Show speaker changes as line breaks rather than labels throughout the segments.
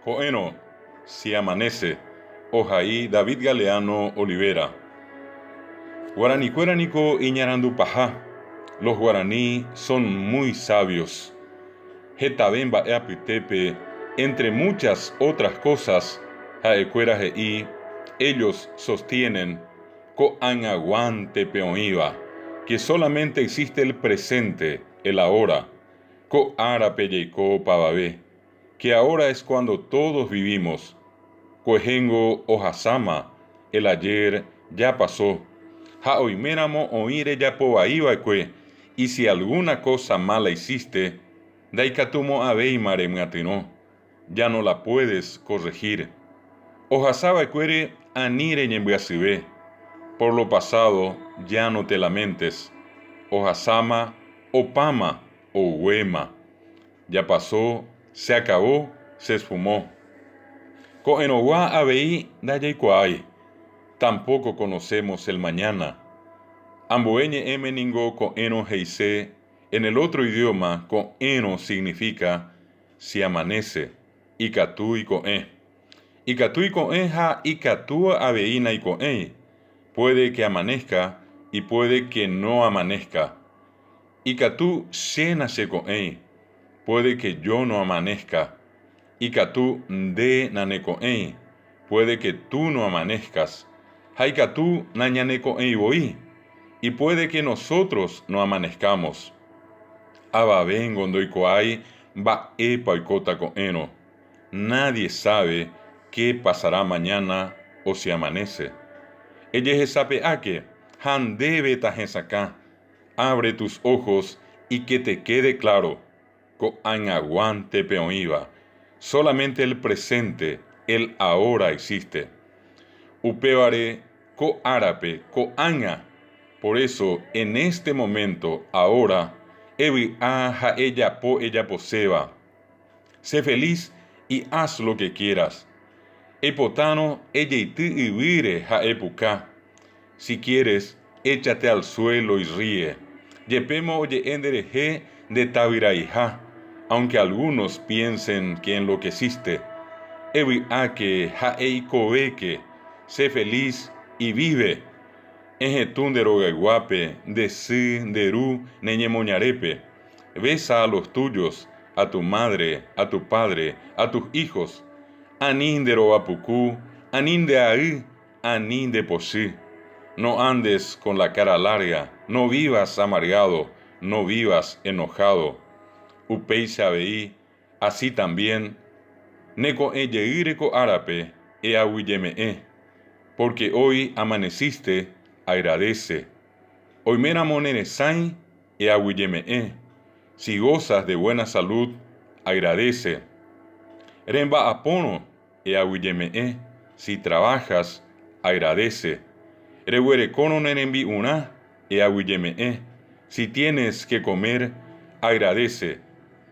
Ko'ẽrõ, si amanece, ohai David Galeano Olivera. Guaranikuéra niko iñarandupaha, los guaraní son muy sabios. Hetave mba'e apytépe, entre muchas otras cosas, ha'ekuéra he'i, ellos sostienen, ko'ag̃aguántepe oĩva, que solamente existe el presente, el ahora. Ko árape jaiko opavave, que ahora es cuando todos vivimos. Kuehéngo ohasáma, el ayer ya pasó. Ha oiméramo oĩ rejapovai va'ekue, y si alguna cosa mala hiciste, ndaikatumo'ãvéima remyatyrõ, ya no la puedes corregir. Ohasa va'ekuére ani reñembyasyve, por lo pasado ya no te lamentes. Ohasáma, opáma, oguéma. Ya pasó, se acabó, se esfumó. Ko'ẽrõgua avei ndajaikuaái, tampoco conocemos el mañana. Ambue ñe'ẽme ningo ko'ẽrõ he'ise, en el otro idioma ko'ẽrõ significa si amanece, ikatu iko'ẽ. Ikatu iko'ẽ ha ikatu avei naiko'ẽi, puede que amanezca y puede que no amanezca. Ikatu che nacheko'ẽi, puede que yo no amanezca. Ikatu nde naneko'ẽi, puede que tú no amanezcas. Ha ikatu nañaneko'ẽi voi, y puede que nosotros no amanezcamos. Avavéngo ndoikuaái mba'épa oikóta ko'ẽrõ. Nadie sabe qué pasará mañana o si amanece. Ejehesape'áke ha ndéve tahesakã. Abre tus ojos y que te quede claro, ko'ag̃aguántepe oĩva, solamente el presente, el ahora existe. Upévare ko árape, ko'ág̃a, por eso, en este momento, ahora, evy'a ha ejapo ejaposéva. Sé feliz y haz lo que quieras. Eipotárõ ejeity yvýre ha epuka. Si quieres, échate al suelo y ríe. Jepémo oje'e nderehe nde tavyraiha, aunque algunos piensen que enloqueciste. Evy'áke ha eikovéke, sé feliz y vive. Ehetũ nde rogayguápe, nde sy, nde ru, ne ñemoñarépe. Besa a los tuyos, a tu madre, a tu padre, a tus hijos. Ani nde rovapuku, ani nde ay, ani nde pochy. No andes con la cara larga, no vivas amargado, no vivas enojado. Upéicha avei, así también, ne ko'ẽ jeýre ko árape eaguyjeme'ẽ, porque hoy amaneciste, agradece. Oiméramo ne resãi, eaguyjeme'ẽ. Si gozas de buena salud, agradece. Remba'apórõ, eaguyjeme'ẽ. Si trabajas, agradece. Reguerekórõ ne rembi'urã, eaguyjeme'ẽ. Si tienes que comer, agradece.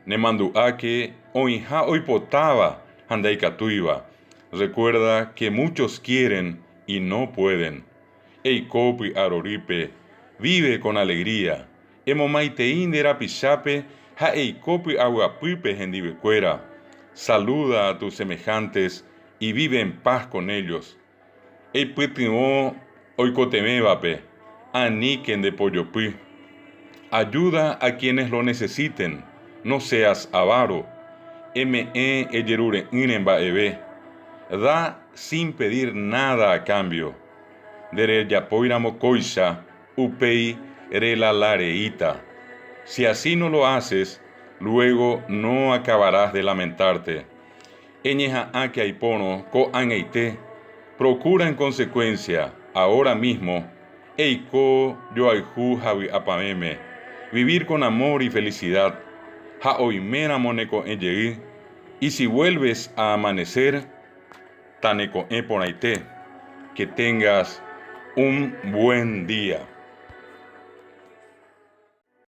Nemandu'áke oĩha oipotáva ha ndaikatúiva. Recuerda que muchos quieren y no pueden. Eiko py'arorýpe, vive con alegría. Emomaitei nde rapichápe ha eiko py'aguapýpe hendivekuéra. Saluda a tus semejantes y vive en paz con ellos. Eipytyvõ oikotevẽvape, aníke nde pojopy. Ayuda a quienes lo necesiten, no seas avaro. Eme'ẽ ejerure'ỹre mba'eve. Da sin pedir nada a cambio. Nderejapóiramo kóicha, upéi relalareíta. Si así no lo haces, luego no acabarás de lamentarte. Eñeha'ãke aipórõ ko'ag̃aite, procura en consecuencia, ahora mismo, eiko joayhu ha vy'apavẽme, vivir con amor y felicidad, ha oiméramo neko'ẽ jey, y si vuelves a amanecer, taneko'ẽ porãite, que tengas un buen día.